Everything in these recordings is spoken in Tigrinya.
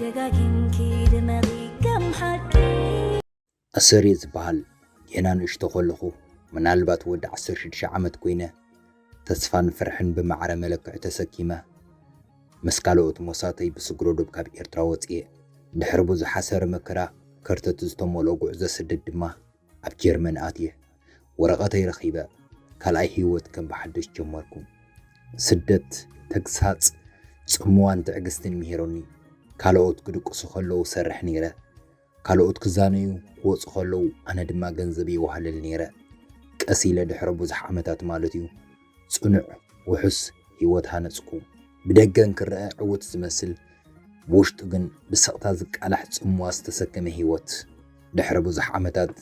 ደጋጊምኪ ድመቒ ከም ሓቂ። ኣሰር እየ ዝበሃል። ጌና ንእሽቶ ከለኹ፣ ምናልባት ወዲ ዓሰርተ ሽዱሽተ ዓመት ኮይነ፣ ተስፋን ፍርሕን ብማዕረ መለክዒ ተሰኪመ፣ ምስ ካልኦት ሞሳተይ ብስግረ ዶብ ካብ ኤርትራ ወጽኤ። ድሕሪ ብዙሕ ኣሰር መከራ፣ ከርተት ዝተመልኦ ጉዕዞ ስደት ድማ፣ ኣብ ጀርመን ኣትየ። ወረቐተይ ረኺበ፣ ካልኣይ ህይወት ከም ብሓድሽ ጀመርኩ። ስደት፣ ተግሳጽ፣ ጽምዋን ትዕግስትን ምሂሩኒ። ካልኦት ክድቅሱ ከለዉ ሰርሕ ነይረ። ካልኦት ክዛነዩ ክወጹ ከለዉ፣ ኣነ ድማ ገንዘብ የዋህልል ነይረ። ቀስ ኢለ ድሕሪ ብዙሕ ዓመታት ማለት እዩ፣ ጽኑዕ፣ ውሑስ ህይወት ሃነጽኩ። ብደገ እንክረኣ ዕዉት ዝመስል፣ ብውሽጡ ግን ብስቕታ ዝቃላሕ ጽምዋ ዝተሰከመ ህይወት። ድሕሪ ብዙሕ ዓመታት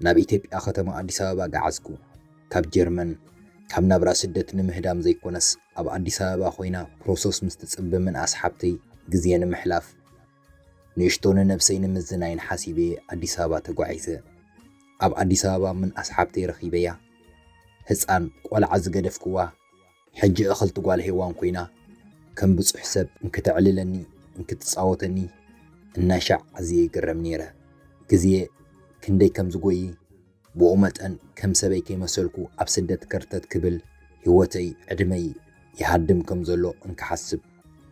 ናብ ኢትዮጵያ ከተማ ኣዲስ ኣበባ ገዓዝኩ። ካብ ጀርመን፣ ካብ ናብራ ስደት ንምህዳም ዘይኮነስ፣ ኣብ ኣዲስ ኣበባ ኮይና ፕሮሰስ ምስ ትጽበ ምንኣስ ሓብተይ ግዜ ንምሕላፍ፣ ንእሽቶ ንነብሰይ ንምዝናይን ሓሲበ ኣዲስ ኣበባ ተጓዒዘ። ኣብ ኣዲስ ኣበባ ምንኣስ ሓብተይ ረኺበያ። ህጻን ቆልዓ ዝገደፍክዋ፣ ሕጂ እኽልቲ ጓል ሄዋን ኮይና፣ ከም ብጹሕ ሰብ እንክተዕልለኒ፣ እንክትጻወተኒ እናሻዕ ኣዝየ ይግረም ነይረ። ግዜ ክንደይ ከም ዝጎይ፣ ብኡ መጠን ከም ሰበይ ከይመሰልኩ ኣብ ስደት ከርተት ክብል፣ ህይወተይ፣ ዕድመይ ይሃድም ከም ዘሎ እንክሓስብ፣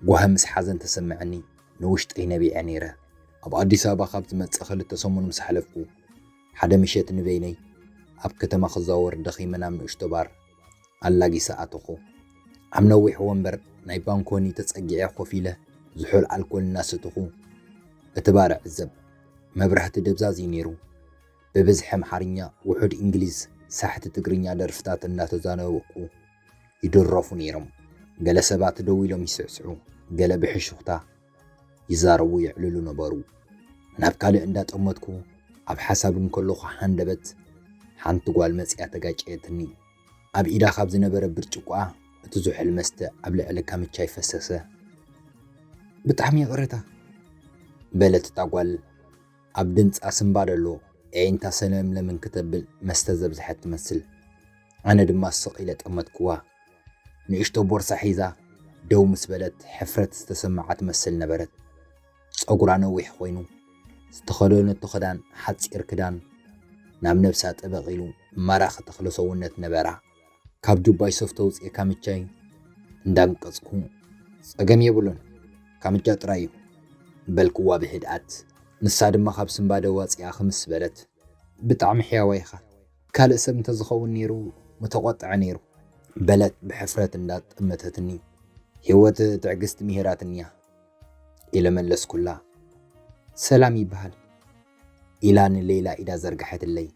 ጓሂ ምስ ሓዘን ተሰምዐኒ፣ ንውሽጠይ ነቢዐ ነይረ። ኣብ ኣዲስ ኣበባ ካብ ዝመጽእ ክልተ ሰሙን ምስ ሓለፍኩ፣ ሓደ ምሸት ንበይነይ ኣብ ከተማ ክዛወር ደኺመ ናብ ንእሽቶ ባር ኣላጊሰ ኣተኹ። ኣብ ነዊሕ ወንበር ናይ ባንኮኒ ተጸጊዐ ኮፍ ኢለ ዝሑል ኣልኮል እናሰተኹ እቲ ባር እዕዘብ። መብራህቲ ደብዛዝ እዩ ነይሩ። ብብዝሒ ኣምሓርኛ፣ ውሑድ እንግሊዝ፣ ሳሕቲ ትግርኛ ደርፍታት እናተዛነወቁ ይድረፉ ነይሮም። ገለ ሰባት ደው ኢሎም ይስዕስዑ፣ ገለ ብሕሹኽታ ይዛረቡ የዕልሉ ነበሩ። ናብ ካልእ እንዳጠመትኩ ኣብ ሓሳብ እንከለኹ ሃንደበት ሓንቲ ጓል መጺኣ ተጋጨየትኒ። ኣብ ኢዳ ካብ ዝነበረ ብርጭቆኣ እቲ ዝሑል መስተ ኣብ ልዕሊ ካምቻይ ፈሰሰ። "ብጣዕሚ ይቕሬታ" በለት እታ ጓል። ኣብ ድምጻ ስምባደ ኣሎ፣ ኣዒንታ ሰለምለም እንክተብል መስተ ዘብዝሐት ትመስል። ኣነ ድማ ስቕ ኢለ ጠመትክዋ። ንእሽቶ ቦርሳ ሒዛ ደው ምስ በለት ሕፍረት ዝተሰምዓ ትመስል ነበረት። ጸጉራ ነዊሕ ኮይኑ፣ ዝተኸደነቶ ክዳን ሓጺር ክዳን ናብ ነብሳ ጥብቕ ኢሉ ማራኺ ተኽለ ሰውነት ነበራ። ካብ ጁባይ ሶፍት ኣውጺኤ ካምቻይ እንዳንቀጽኩ፣ "ጸገም የብሉን፣ ካምቻ ጥራይ እዩ" በልክዋ ብህድኣት። ንሳ ድማ ካብ ስምባደ ዋጺኣ ክምስ በለት፣ "ብጣዕሚ ሕያዋይ ኢኻ፣ ካልእ ሰብ እንተዝኸውን ነይሩ ምተቖጥዐ ነይሩ" በለት ብሕፍረት እንዳጠመተትኒ። "ህይወት ትዕግስቲ ምሂራትኒ እያ" ኢለ መለስኩላ። "ሰላም ይበሃል" ኢላ ንሌላ ኢዳ ዘርግሐትለይ።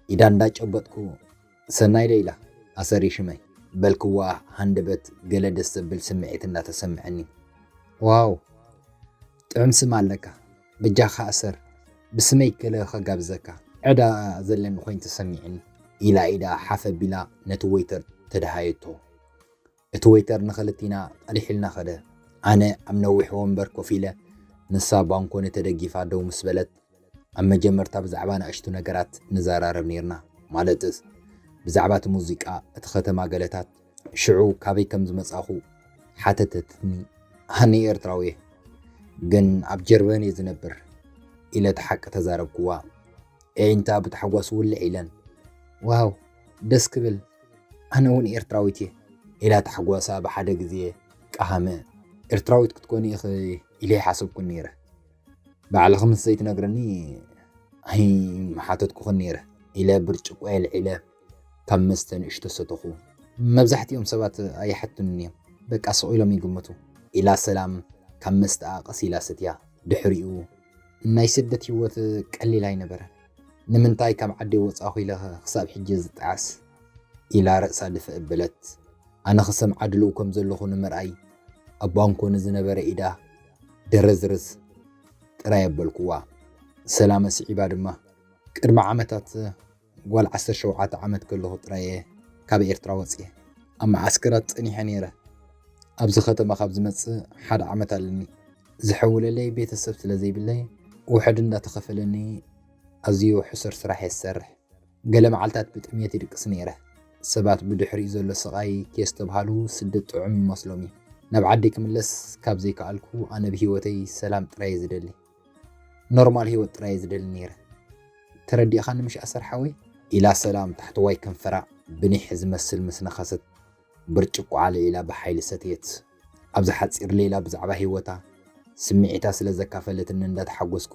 ኢዳ እንዳጨበጥኩ፣ "ሰናይ ሌላ፣ ኣሰር እዩ ሽመይ" በልክዋ፣ ሃንደበት ገለ ደስ ዘብል ስምዒት እንዳተሰምዐኒ። "ዋው፣ ጥዑም ስም ኣለካ፣ በጃኻ ኣሰር፣ ብስመይ ገለ ከጋብዘካ፣ ዕዳ ዘለኒ ኮይኑ ተሰሚዕኒ" ኢላ ኢዳ ሓፍ ኣቢላ ነቲ ወይተር ተደሃየቶ። እቲ ወይተር ንኽልቲና ቀዲሕልና ኸደ። ኣነ ኣብ ነዊሕ ወንበር ኮፍ ኢለ፣ ንሳ ባንኮኒ ተደጊፋ ደው ምስ በለት፣ ኣብ መጀመርታ ብዛዕባ ንኣሽቱ ነገራት ንዘራረብ ኔርና። ማለትስ፣ ብዛዕባ እቲ ሙዚቃ፣ እቲ ኸተማ ገለታት። ሽዑ ካበይ ከም ዝመጻኹ ሓተተትኒ። "ኣነ ኤርትራዊ እየ፣ ግን ኣብ ጀርመን እየ ዝነብር" ኢለ እቲ ሓቂ ተዛረብክዋ። ኣዒንታ ብታሕጓስ ውልዕ ኢለን፣ "ዋው፣ ደስ ክብል፣ ኣነ እውን ኤርትራዊት እየ" ኢላ ታሕጓሳ ብሓደ ግዜ ቀሃመ። "ኤርትራዊት ክትኮኒ ኢኺ ኢለ ኣይሓሰብኩን ነይረ። ባዕልኺ ምስ ዘይትነግርኒ ኣይምሓተትኩኽን ነይረ" ኢለ ብርጭቆ የልዒለ ካብ መስተ ንእሽቶ ሰተኹ። "መብዛሕትኦም ሰባት ኣይሓቱንን እዮም፣ በቃ ስቕ ኢሎም ይግምቱ" ኢላ ሰላም ካብ መስተኣ ቀስ ኢላ ሰትያ። ድሕሪኡ፣ "ናይ ስደት ህይወት ቀሊል ኣይነበረን። ንምንታይ ካብ ዓደይ ወጻእኹ ኢለ ክሳብ ሕጂ ዝጠዓስ?" ኢላ ርእሳ ድፍእ ኣበለት። ኣነ ክሰምዓ ድሉው ከም ዘለኹ ንምርኣይ፣ ኣብ ባንኮ ንዝነበረ ኢዳ ደረዝርዝ ጥራይ ኣበልኩዋ። ሰላመ ስዒባ ድማ፣ "ቅድሚ ዓመታት ጓል ዓሰርተ ሸውዓተ ዓመት ከለኹ ጥራይ እየ ካብ ኤርትራ ወጽየ። ኣብ መዓስከራት ጸኒሐ ነይረ። ኣብዚ ከተማ ካብ ዝመጽእ ሓደ ዓመት ኣለኒ። ዝሕውለለይ ቤተሰብ ስለ ዘይብለይ፣ ውሑድ እንዳተኸፈለኒ ኣዝዩ ሕሱር ስራሕ እየ ዝሰርሕ። ገለ መዓልታት ብጥምየት ይድቅስ ነይረ። ሰባት ብድሕሪኡ ዘሎ ስቓይ ከየስተብሃሉ ስደት ጥዑም ይመስሎም እዩ። ናብ ዓደይ ክምለስ ካብ ዘይከኣልኩ፣ ኣነ ብህይወተይ ሰላም ጥራይ እየ ዝደሊ። ኖርማል ህይወት ጥራይ እየ ዝደሊ ነይረ። ተረዲእኻኒ ምሽ ኣሰር ሓወይ? ኢላ ሰላም ታሕተዋይ ከንፈራ ብኒሕ ዝመስል ምስ ነኸሰት፣ ብርጭቆ ዓለ ኢላ ብሓይሊ ሰተየት። ኣብዚ ሓጺር ሌላ ብዛዕባ ህይወታ፣ ስምዒታ ስለ ዘካፈለትኒ እንዳተሓጎስኩ፣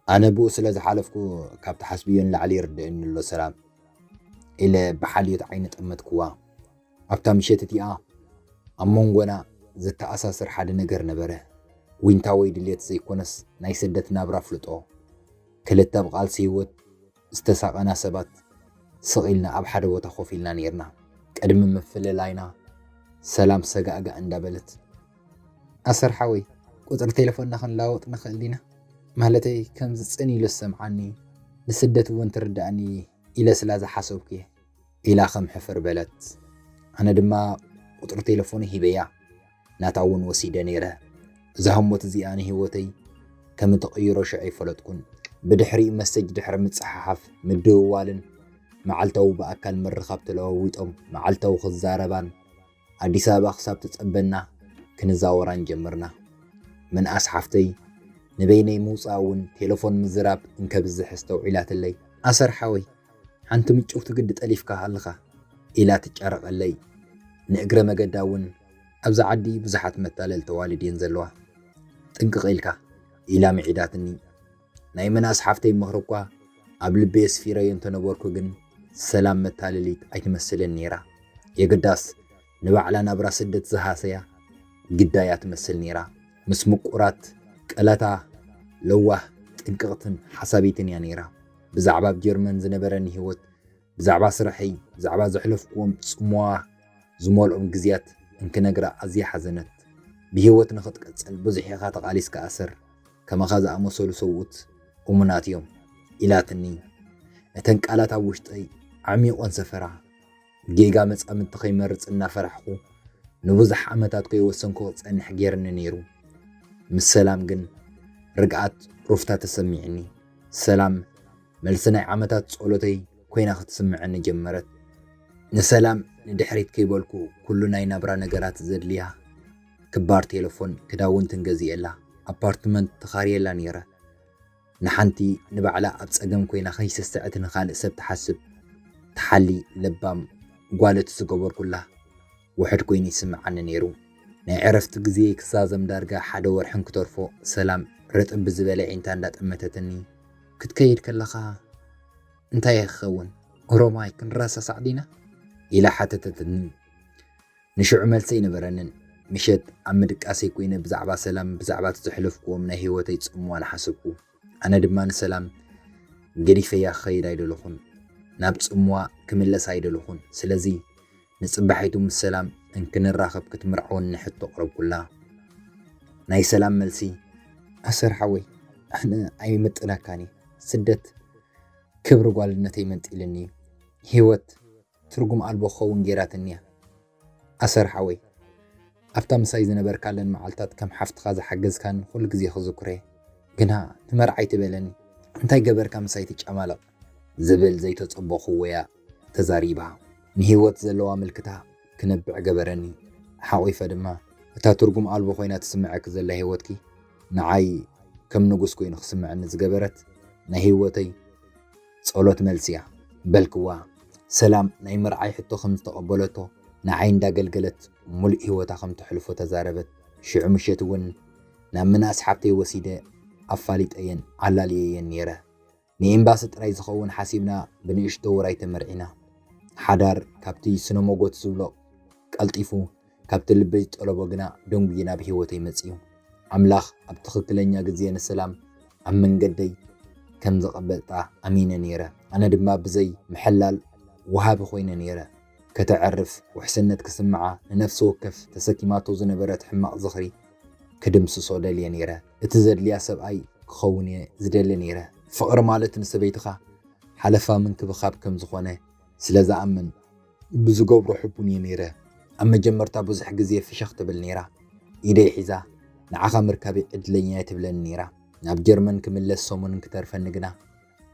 ኣነ ብኡ ስለ ዝሓለፍኩ፣ ካብ ትሓስብዮ ንላዕሊ ይርድእኒ ኣሎ ሰላም፣ ኢለ ብሓልዮት ዓይኒ ጠመትክዋ። ኣብታ ምሸት እቲኣ ኣብ መንጎና ዘተኣሳስር ሓደ ነገር ነበረ። ዊንታ ወይ ድሌት ዘይኮነስ፣ ናይ ስደት ናብራ ኣፍልጦ። ክልተ ብቓልሲ ህይወት ዝተሳቐና ሰባት ስቕ ኢልና ኣብ ሓደ ቦታ ኮፍ ኢልና ኔርና። ቅድሚ ምፍልላይና ሰላም ሰጋእጋእ እንዳበለት፣ "ኣሰር ሓወይ፣ ቁጽሪ ቴሌፎንና ክንለዋወጥ ንኽእል ዲና? ማለተይ ከምዚ ጽን ኢሉ ዝሰምዓኒ፣ ንስደት እውን ትርድኣኒ ኢለ ስላ ዝሓሰብኩ እየ" ኢላ ከም ሕፍር በለት። ኣነ ድማ ቁጽሪ ቴሌፎኑ ሂበያ። ናታ እውን ወሲደ ነይረ። እዛ ህሞት እዚኣ ንህይወተይ ከም እትቕይሮ ሽዑ ኣይፈለጥኩን። ብድሕሪኡ መሰጅ ድሕሪ ምጽሓሓፍ፣ ምድውዋልን መዓልታዊ ብኣካል ምርኻብ ተለዋዊጦም፣ መዓልታዊ ክዛረባን ኣዲስ ኣበባ ክሳብ ትጸበና ክንዛወራን ጀመርና። ምንኣስ ሓፍተይ ንበይነይ ምውጻእ እውን ቴሌፎን ምዝራብ እንከብዝሕ ኣስተውዒላትለይ። "ኣሰር ሓወይ፣ ሓንቲ ምጭውቲ ግዲ ጠሊፍካ ኣለኻ" ኢላ ትጫረቐለይ። ንእግረ መገዳ እውን "ኣብዚ ዓዲ ብዙሓት መታለልቲ ኣዋልድ እየን ዘለዋ፣ ጥንቅቕ ኢልካ" ኢላ ምዒዳትኒ። ናይ ምናስ ሓፍተይ ምኽሪ እኳ ኣብ ልበይ ኣስፊረዮ እንተነበርኩ ግን፣ ሰላም መታለሊት ኣይትመስልን ነይራ። የግዳስ ንባዕላ ናብራ ስደት ዝሃሰያ ግዳያ ትመስል ነይራ። ምስ ምቁራት ቀላታ ለዋህ፣ ጥንቅቕትን ሓሳቢትን እያ ነይራ። ብዛዕባ ኣብ ጀርመን ዝነበረኒ ህይወት፣ ብዛዕባ ስራሐይ፣ ብዛዕባ ዘሕለፍኩዎም ጽምዋ ዝመልኦም ግዜያት እንክነግራ ኣዝያ ሓዘነት። "ብህይወት ንኽትቀጽል ብዙሕ ኢኻ ተቓሊስካ ኣሰር፣ ከማኻ ዝኣመሰሉ ሰብኡት እሙናት እዮም" ኢላትኒ። እተን ቃላት ኣብ ውሽጠይ ዓሚቖን ሰፈራ። ጌጋ መጻምድቲ ከይመርጽ እናፈራሕኩ፣ ንብዙሕ ዓመታት ከይወሰንኩ ክጸንሕ ጌርኒ ነይሩ። ምስ ሰላም ግን ርግኣት ሩፍታ ተሰሚዕኒ። ሰላም መልሲ ናይ ዓመታት ጸሎተይ ኮይና ክትስምዐኒ ጀመረት። ንሰላም ንድሕሪት ከይበልኩ፣ ኩሉ ናይ ናብራ ነገራት ዘድልያ፣ ክባር ቴሌፎን፣ ክዳውንትን ገዚኤላ። ኣፓርትመንት ተኻርየላ ነይረ። ንሓንቲ ንባዕላ ኣብ ጸገም ኮይና ከይስስዐት ንኻልእ ሰብ ትሓስብ፣ ትሓሊ ለባም ጓል እቲ ዝገበርኩላ ውሑድ ኮይኑ ይስምዓኒ ነይሩ። ናይ ዕረፍቲ ግዜ ክዛዘም ዳርጋ ሓደ ወርሒ እንክተርፎ፣ ሰላም ርጥብ ብዝበለ ዒንታ እንዳጠመተትኒ፣ "ክትከይድ ከለኻ እንታይ ክኸውን? ኦሮማይ ክንረሳሳዕ ዲና?" ኢላ ሓተተትኒ። ንሽዑ መልሲ ኣይነበረንን። ምሸት ኣብ ምድቃሰይ ኮይነ ብዛዕባ ሰላም፣ ብዛዕባ እቲ ዘሕለፍኩዎም ናይ ህይወተይ ጽምዋ እናሓሰብኩ፣ ኣነ ድማ ንሰላም ገዲፈያ ክኸይድ ኣይደለኹን። ናብ ጽምዋ ክምለስ ኣይደለኹን። ስለዚ ንጽባሒቱ ምስ ሰላም እንክንራኸብ ክትምርዓወኒ ሕቶ ኣቕረብኩላ። ናይ ሰላም መልሲ፣ "ኣሰር ሓወይ፣ ኣነ ኣይምጥነካን እየ። ስደት ክብሪ ጓልነተይ መንጢልኒ እዩ። ህይወት ትርጉም ኣልቦ ክኸውን ጌራትኒ እያ። ኣሰር ሓወይ፣ ኣብታ ምሳይ ዝነበርካለን መዓልታት ከም ሓፍትኻ ዝሓገዝካኒ ኩሉ ግዜ ክዝክሮ እየ። ግና ንመርዓ ኣይትበለኒ። እንታይ ገበርካ ምሳይ ትጨማለቕ?" ዝብል ዘይተጸበኹዎ እያ ተዛሪባ። ንህይወት ዘለዋ ምልክታ ክነብዕ ገበረኒ። ሓቒፈ ድማ፣ እታ ትርጉም ኣልቦ ኮይና ትስምዐኪ ዘላ ህይወትኪ ንዓይ ከም ንጉስ ኮይኑ ክስምዐኒ ዝገበረት ናይ ህይወተይ ጸሎት መልሲ እያ በልክዋ። ሰላም ናይ ምርዓይ ሕቶ ከም ዝተቐበለቶ፣ ንዓይ እንዳገልገለት ምሉእ ህይወታ ከም ተሕልፎ ተዛረበት። ሽዑ ምሸት እውን ናብ ምናስ ሓብተይ ወሲደ ኣፋሊጠየን ኣላልየየን ነይረ። ንኤምባሲ ጥራይ ዝኸውን ሓሲብና ብንእሽቶ ውራይ ተመርዒና። ሓዳር ካብቲ ስነ ሞጎት ዝብሎ ቀልጢፉ፣ ካብቲ ልበይ ዝጠለቦ ግና ደንጉዩ ናብ ህይወተይ መጺኡ። ኣምላኽ ኣብ ትኽክለኛ ግዜ ንሰላም ኣብ መንገደይ ከም ዘቐበጣ ኣሚነ ነይረ። ኣነ ድማ ብዘይ ምሕላል ወሃቢ ኮይነ ነይረ። ከተዕርፍ፣ ውሕስነት ክስምዓ፣ ንነፍሲ ወከፍ ተሰኪማቶ ዝነበረት ሕማቕ ዝኽሪ ክድምስሶ ደልየ ነይረ። እቲ ዘድልያ ሰብኣይ ክኸውን እየ ዝደሊ ነይረ። ፍቕሪ ማለት ንሰበይትኻ ሓለፋ ምንክብኻብ ከም ዝኾነ ስለ ዝኣምን ብዝገብሮ ሕቡን እየ ነይረ። ኣብ መጀመርታ ብዙሕ ግዜ ፍሽኽ ትብል ነይራ። ኢደይ ሒዛ፣ "ንዓኻ ምርካበይ ዕድለኛ እየ" ትብለኒ ነይራ። ናብ ጀርመን ክምለስ ሰሙን እንክተርፈኒ ግና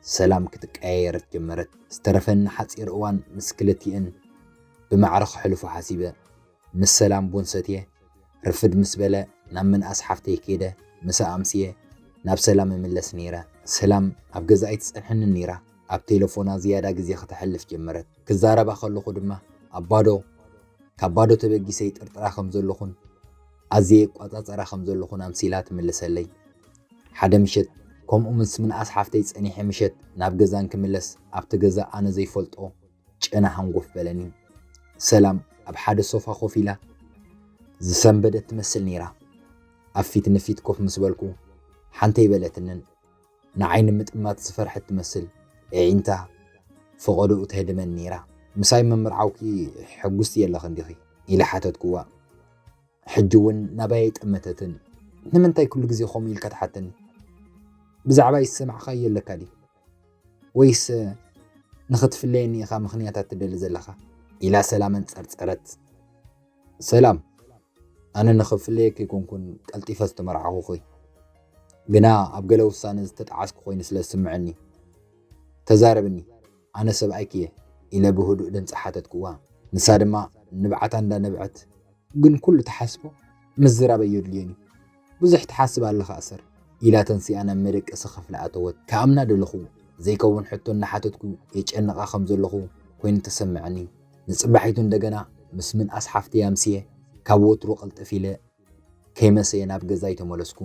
ሰላም ክትቀያየር ጀመረት። ዝተረፈኒ ሓጺር እዋን ምስ ክልቲኤን ብማዕረ ከሕልፎ ሓሲበ። ምስ ሰላም ቡን ሰትየ፣ ርፍድ ምስ በለ ናብ ምንኣስ ሓፍተይ ከይደ። ምሳኣ ኣምስየ ናብ ሰላም እምለስ ነይረ። ሰላም ኣብ ገዛ ኣይትጸንሐንን ነይራ። ኣብ ቴሌፎና ዝያዳ ግዜ ከተሕልፍ ጀመረት። ክዛረባ ከለኹ ድማ ኣብ ባዶ፣ ካብ ባዶ ተበጊሰ ይጥርጥራ ከም ዘለኹን ኣዝየ ይቋጻጸራ ከም ዘለኹን ኣምሲላ ትምልሰለይ። ሓደ ምሸት ከምኡ ምስ ምንኣስ ሓፍተይ ጸኒሐ ምሸት ናብ ገዛን ክምለስ ኣብቲ ገዛ ኣነ ዘይፈልጦ ጨና ሃንጎፍ በለኒ። ሰላም ኣብ ሓደ ሶፋ ኮፍ ኢላ ዝሰንበደት ትመስል ነይራ። ኣብ ፊት ንፊት ኮፍ ምስ በልኩ ሓንተይ በለትንን ንዓይ ንምጥማት ዝፈርሐት ትመስል። ኣዒንታ ፈቐዶኡ ተህድመኒ ነይራ። "ምሳይ ምምርዓውኪ ሕጉስቲ የለኽን ዲኺ?" ኢለ ሓተትኩዋ። ሕጂ እውን ናባይ ኣይጠመተትን። "ንምንታይ ኩሉ ግዜ ከምኡ ኢልካ ትሓተኒ? ብዛዕባይ ዝሰማዕኻዮ ኣለካ ድዩ? ወይስ ንኽትፍለየኒ ኢኻ ምኽንያታት ትደሊ ዘለኻ?" ኢላ ሰላም ኣንጸርጸረት። "ሰላም፣ ኣነ ንኽፍለየኪ ኣይኮንኩን ቀልጢፈ ዝተመርዓኹኺ። ግና ኣብ ገለ ውሳነ ዝተጠዓስኩ ኮይኑ ስለ ዝስምዐኒ። ተዛረብኒ፣ ኣነ ሰብኣይኪ እየ" ኢለ ብህዱእ ድምፂ ሓተትኩዋ። ንሳ ድማ ንብዓታ እንዳነብዐት፣ "ግን ኩሉ ትሓስቦ ምዝራብ ኣየድልዮን እዩ። ብዙሕ ትሓስብ ኣለኻ ኣሰር" ኢላ ተንሲኣ ናብ መደቀሲ ክፍሊ ኣተወት። ክኣምና ደለኹ። ዘይከውን ሕቶ እናሓተትኩ የጨንቓ ከም ዘለኹ ኮይኑ ተሰምዐኒ። ንጽባሒቱ እንደገና ምስ ምንኣስ ሓፍተይ ኣምስየ ካብ ወትሩ ቅልጥፍ ኢለ ከይመሰየ ናብ ገዛይ ተመለስኩ።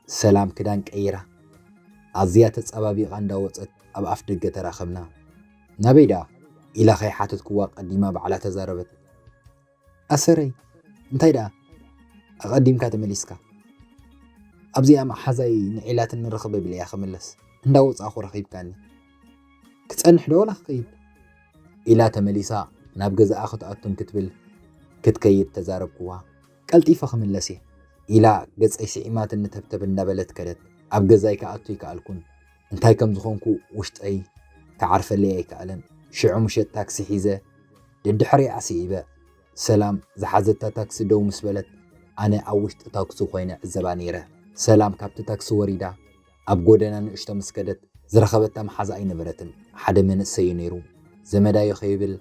ሰላም ክዳን ቀይራ ኣዝያ ተጸባቢቓ እንዳወጸት ኣብ ኣፍ ደገ ተራኸብና። "ናበይ ደኣ?" ኢላ ከይሓተትኩዋ ቀዲማ ባዕላ ተዛረበት። "ኣሰረይ፣ እንታይ ደኣ? ኣቐዲምካ ተመሊስካ?" "ኣብዚኣ መሓዛይ ንዒላትን ንርኽበብ ኢለ እያ ክምለስ። እንዳወጻእኹ ረኺብካኒ። ክጸንሕ ዶ ዋላ ክኸይድ?" ኢላ ተመሊሳ ናብ ገዛኣ ክትኣቱን ክትብል ክትከይድ ተዛረብኩዋ። "ቀልጢፈ ክምለስ እየ" ኢላ ገጸይ ስዒማትኒ ተብተብ እንዳበለት ከደት። ኣብ ገዛይ ክኣቱ ኣይከኣልኩን። እንታይ ከም ዝኾንኩ ውሽጠይ ክዓርፈለይ ኣይከኣለን። ሽዑ ምሸት ታክሲ ሒዘ ደድሕሪኣ ስዒበ። ሰላም ዝሓዘታ ታክሲ ደው ምስ በለት ኣነ ኣብ ውሽጢ ታክሲ ኮይነ ዕዘባ ነይረ። ሰላም ካብቲ ታክሲ ወሪዳ ኣብ ጎደና ንእሽቶ ምስ ከደት ዝረኸበታ መሓዛ ኣይነበረትን። ሓደ መንእሰይ እዩ ነይሩ። ዘመዳዮ ከይብል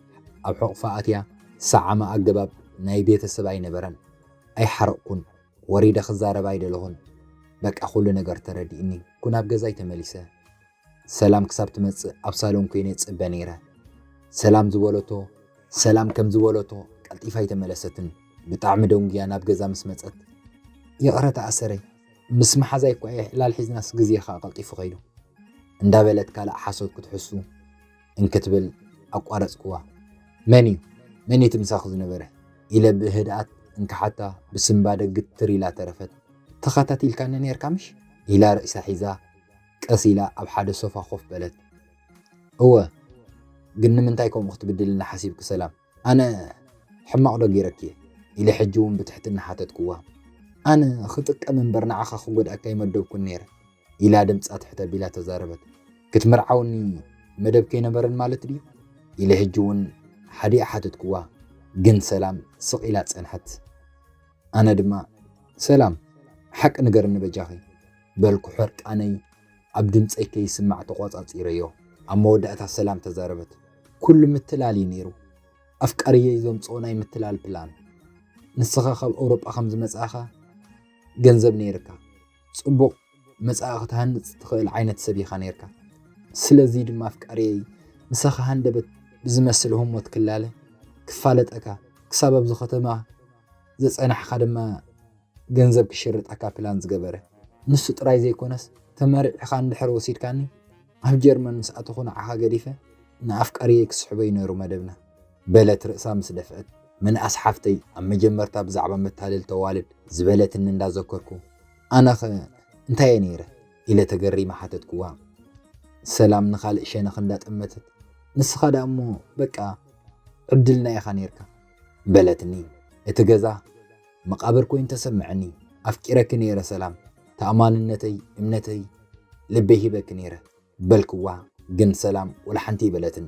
ኣብ ሕቑፋ ኣትያ ሰዓማ ኣገባብ ናይ ቤተሰብ ኣይነበረን። ኣይሓረቕኩን። ወሪደ ክዛረብ ኣይደለኹን። በቃ ኩሉ ነገር ተረዲእኒ። ኩ ናብ ገዛይ ተመሊሰ። ሰላም ክሳብ ትመጽእ ኣብ ሳሎን ኮይነ ይጽበ ነይረ። ሰላም ዝበለቶ፣ ሰላም ከም ዝበለቶ ቀልጢፋ ኣይተመለሰትን። ብጣዕሚ ደንጉያ ናብ ገዛ ምስ መጸት፣ "ይቕረታ ኣሰረይ፣ ምስ መሓዛይ እኳ እየ ዕላል ሒዝናስ ግዜ ከኣ ቀልጢፉ ከይዱ" እንዳበለት ካልእ ሓሶት ክትሕሱ እንክትብል ኣቋረጽክዋ። "መን እዩ? መን እዩ እቲ ምሳኺ ዝነበረ?" ኢለ ብህድኣት እንክሓታ ብስንባደ ግትር ኢላ ተረፈት። "ተኸታቲልካኒ ነይርካ ምሽ?" ኢላ ርእሳ ሒዛ ቀስ ኢላ ኣብ ሓደ ሶፋ ኮፍ በለት። "እወ፣ ግን ንምንታይ ከምኡ ክትብድልኒ ሓሲብኪ ሰላም? ኣነ ሕማቕ ዶ ገይረኪ እየ?" ኢለ ሕጂ እውን ብትሕትና ሓተትክዋ። "ኣነ ክጥቀም እምበር ንዓኻ ክጎድኣካ ኣይመደብኩን ነይረ" ኢላ ድምጻ ትሕት ኣቢላ ተዛረበት። "ክትምርዓውኒ መደብኪ ኣይነበረን ማለት ድዩ?" ኢለ ሕጂ እውን ሓዲኣ ሓተትክዋ። ግን ሰላም ስቕ ኢላ ጸንሐት። ኣነ ድማ፣ "ሰላም፣ ሓቂ ንገርኒ በጃኺ" በልኩ ሕርቃነይ ኣብ ድምጸይ ከይስማዕ ተቖጻጺረዮ። ኣብ መወዳእታ ሰላም ተዛረበት። "ኩሉ ምትላል እዩ ነይሩ። ኣፍቃሪየይ ዘምጽኦ ናይ ምትላል ፕላን። ንስኻ ካብ ኣውሮጳ ከም ዝመጻእኻ ገንዘብ ነይርካ። ጽቡቕ መጻኢ ክትሃንጽ ትኽእል ዓይነት ሰብ ኢኻ ነይርካ። ስለዚ ድማ ኣፍቃሪየይ ምሳኻ ሃንደበት ብዝመስል ህሞት ክላለ፣ ክፋለጠካ፣ ክሳብ ኣብዚ ከተማ ዘጸናሕካ ድማ ገንዘብ ክሽርጠካ ፕላን ዝገበረ። ንሱ ጥራይ ዘይኮነስ፣ ተመሪዕኻ እንድሕር ወሲድካኒ፣ ኣብ ጀርመን ምስ ኣተኹ ንዓኻ ገዲፈ ንኣፍቃሪየይ ክስሕቦ እዩ ነይሩ መደብና" በለት ርእሳ ምስ ደፍአት። ምንኣስ ሓፍተይ ኣብ መጀመርታ ብዛዕባ መታለልቲ ኣዋልድ ዝበለትኒ እንዳዘከርኩ፣ "ኣነኸ እንታይ እየ ነይረ?" ኢለ ተገሪመ ሓተትክዋ። ሰላም ንኻልእ ሸነኽ እንዳጠመተት፣ "ንስኻ ደኣ እሞ በቃ ዕድልና ኢኻ ነይርካ" በለትኒ። እቲ ገዛ መቓብር ኮይኑ ተሰምዐኒ። "ኣፍቂረኪ ነይረ ሰላም፣ ተኣማንነተይ፣ እምነተይ፣ ልበይ ሂበኪ ነይረ" በልክዋ። ግን ሰላም ወላ ሓንቲ ኣይበለትን።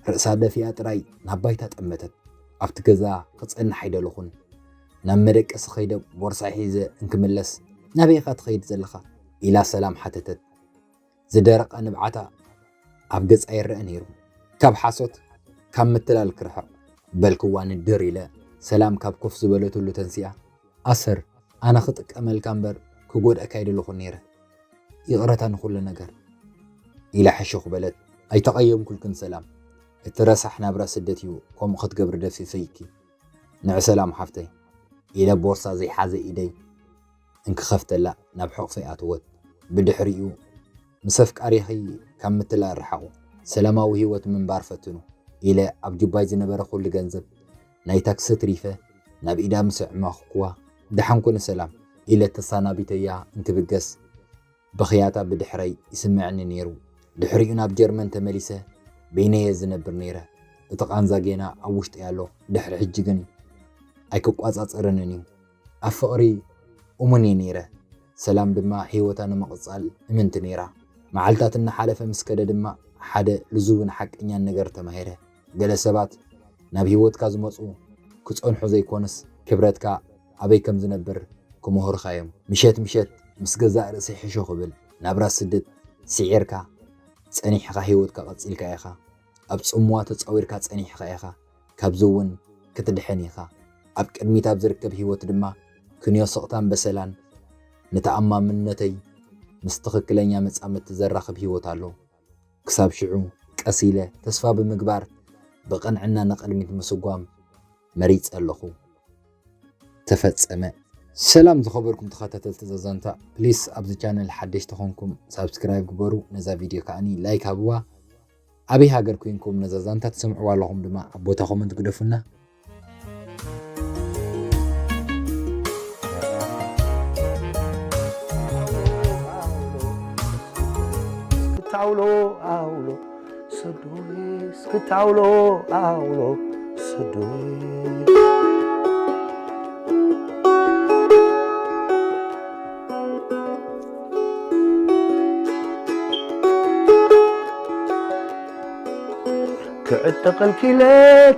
ርእሳ ደፊኣ ጥራይ ናብ ባይታ ጠመተት። ኣብቲ ገዛ ክጸንሕ ኣይደለኹን። ናብ መደቀሲ ከይደ ቦርሳይ ሒዘ እንክምለስ፣ "ናበይ ኢኻ ትኸይድ ዘለኻ?" ኢላ ሰላም ሓተተት። ዝደረቐ ንብዓታ ኣብ ገጻ ይረአ ነይሩ። "ካብ ሓሶት፣ ካብ ምትላል ክርሕቕ" በልክዋ ንድር ኢለ። ሰላም ካብ ኮፍ ዝበለትሉ ተንሲኣ፣ ኣሰር፣ ኣነ ክጥቀመልካ እምበር ክጎድኣካ ኣይደለኹን ነይረ። ይቕረታ ንኹሉ ነገር ኢላ ሕሹኽ በለት። ኣይተቐየምኩልክን ሰላም። እቲ ረሳሕ ናብራ ስደት እዩ ከምኡ ክትገብሪ ደፍፊፈይኪ። ንዒ ሰላም ሓፍተይ ኢለ ቦርሳ ዘይሓዘ ኢደይ እንክኸፍተላ ናብ ሕቑፈይ ኣትወት። ብድሕሪኡ ምስ ኣፍቃሪኺ ካብ ምትላል ርሓቑ፣ ሰላማዊ ህይወት ምንባር ፈትኑ ኢለ ኣብ ጁባይ ዝነበረ ኩሉ ገንዘብ ናይ ታክሲ ኣትሪፈ ናብ ኢዳ ምስ ኣዕመኹዋ፣ ደሓን ኩኒ ሰላም ኢለ ተሰናቢተያ እንትብገስ፣ ብኽያታ ብድሕረይ ይስምዐኒ ነይሩ። ድሕሪኡ ናብ ጀርመን ተመሊሰ በይነየ ዝነብር ነይረ። እቲ ቃንዛ ጌና ኣብ ውሽጠይ ኣሎ። ድሕሪ ሕጂ ግን ኣይክቋጻጸረንን እዩ። ኣብ ፍቕሪ እሙን እየ ነይረ። ሰላም ድማ ህይወታ ንምቕጻል እምንቲ ነይራ። መዓልታት እናሓለፈ ምስ ከደ ድማ ሓደ ልዙብን ሓቀኛን ነገር ተማሂረ። ገለ ሰባት ናብ ህይወትካ ዝመጹ ክጸንሑ ዘይኮነስ ክብረትካ ኣበይ ከም ዝነብር ክምህሩኻ እዮም። ምሸት ምሸት ምስ ገዛእ ርእሰይ ሕሹ ክብል ናብራ ስደት ስዒርካ ጸኒሕካ ህይወትካ ቀጺልካ ኢኻ። ኣብ ጽምዋ ተጻዊርካ ጸኒሕካ ኢኻ። ካብዚ እውን ክትድሕን ኢኻ። ኣብ ቅድሚት ኣብ ዝርከብ ህይወት ድማ ክንዮ ስቕታን በሰላን ንተኣማምነተይ ምስ ትኽክለኛ መጻምድቲ ዘራኽብ ህይወት ኣሎ። ክሳብ ሽዑ ቀስ ኢለ ተስፋ ብምግባር ብቕንዕና ንቕድሚት ምስጓም መሪጸ ኣለኹ። ተፈጸመ። ሰላም ዝኸበርኩም ተኸታተልቲ ዛዛንታ፣ ፕሊስ ኣብዚ ቻነል ሓደሽቲ ኾንኩም ሳብስክራይብ ግበሩ፣ ነዛ ቪድዮ ከኣኒ ላይክ ሃብዋ። ኣበይ ሃገር ኮይንኩም ነዛ ዛንታ ትሰምዕዋ ኣለኹም ድማ ኣብ ቦታ ኮመንት ግደፉና። እስክታውሎ ኣውሎ ሰዶይ፣ እስክታውሎ ኣውሎ ሰዶይ። ክዕጠቐልኪ ኢለ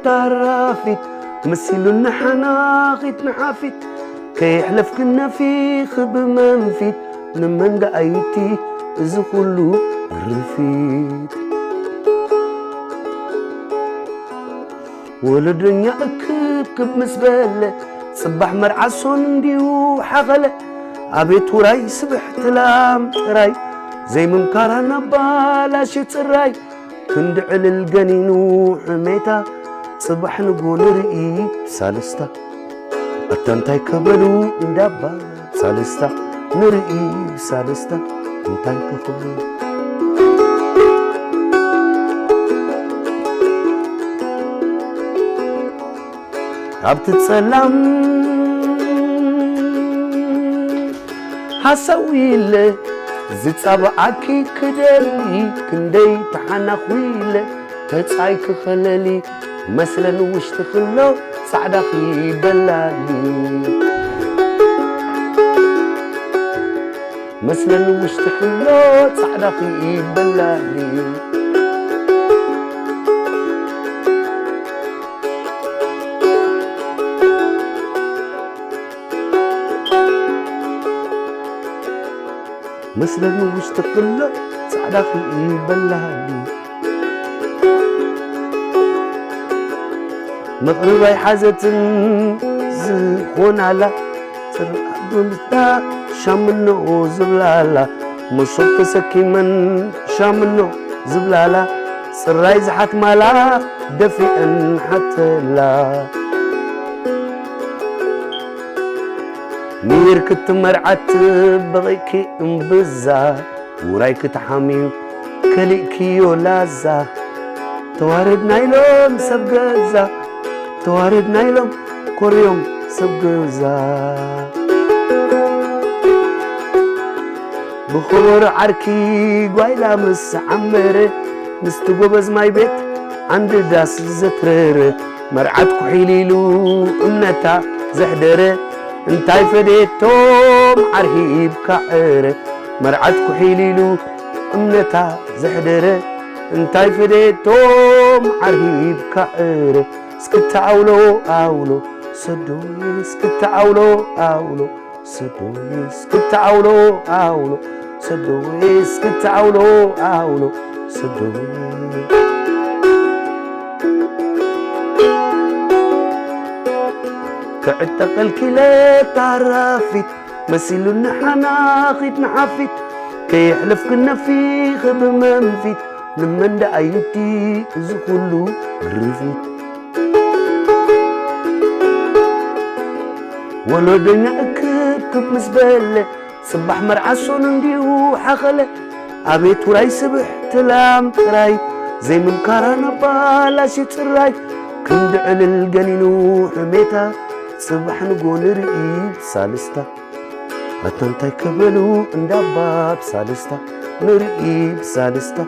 ታራፊት መሲሉኒ ሓናኺት ንሓፊት ከየሕለፍክን ነፊኺ ብመንፊት ንመን ደኣይቲ እዚ ኩሉ ግርፊት። ወለደኛ እክብክብ ምስ በለ ጽባሕ መርዓ ሶን እንድዩ ሓኸለ። ኣቤት ውራይ ስብሕቲ ላም ጥራይ ዘይምምካራ ናባላሽ ጽራይ ክንዲ ዕልል ገኒኑ ሕሜታ ጽባሕ ንጎ ንርኢ ብሳልስታ። ኣታ እንታይ ከበሉ እንዳባ ሳልስታ ንርኢ ብሳልስታ እንታይ ከኽብሉ። ኣብቲ ጸላም ሃሳው ኢለ ዝጻብዓኪ ክደሊ ክንደይ ተሓናኹ ኢለ ተጻይ ክኸለሊ መስለን ውሽጢ ክሎ ጻዕዳኺ በላሊ መስለን ውሽጢ ክሎ ጻዕዳኺ በላሊ መስለኒ ውሽጢ ክሎ ጻዕዳ ክበላኒ መቕርብ ኣይሓዘትን ዝኾናላ ጽርዓት ብምታ ሻምኖ ዝብላላ መሶብ ተሰኪመን ሻምኖ ዝብላላ ጽራይ ዝሓትማላ ደፊአን ሓተላ ሚር ክትመርዓት በቒእኪ እምብዛ ውራይ ክትሓምዩ ከሊእክዮ ላዛ ተዋረድና ኢሎም ሰብ ገዛ ተዋረድና ኢሎም ኮርዮም ሰብ ገዛ ብኽቡር ዓርኪ ጓይላ ምስ ዓመረ ምስቲ ጎበዝ ማይ ቤት ዓንዲ ዳስ ዘትረረ መርዓት ኩሒል ኢሉ እምነታ ዘሕደረ እንታይ ፈደየቶም ዓርሂብካ ዕረ መርዓት ኩሒል ኢሉ እምነታ ዘሕደረ እንታይ ፈደየቶም ዓርሂብካ ዕረ እስክታ ኣውሎ ኣውሎ ሰዶይ እስክታ ኣውሎ ኣውሎ ሰዶይ እስክታ ኣውሎ ኣውሎ ሰዶይ እስክታ ኣውሎ ኣውሎ ሰዶይ ክዕጠቐልኪ ለታራፊት መሲሉኒ ሓናኺት ንሓፊት ከየሕለፍክን ነፊኺ ብመንፊት ንመን ደኣ ይምቲ እዚ ኩሉ ግርፊት ወሎዶኛ እክብክብ ምስ በለ ጽባሕ መርዓ ሶኑ እንዲዩ ሓኸለ ኣቤት ውራይ ስብሕቲ ላም ጥራይ ዘይምምካራ ነባላሽ ጽራይ ክንዲ ዕልል ገኒኑ ሕሜታ ጽባሕ ንጎ ንርኢ ብሳልስታ ኣታ እንታይ ከበሉ እንዳባ ብሳልስታ ንርኢ ብሳልስታ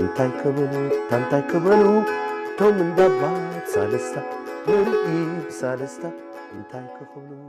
እንታይ ከበሉ እታ እንታይ ከበሉ እቶም እንዳባ ብሳልስታ ንርኢ ብሳልስታ እንታይ ክኽብሉ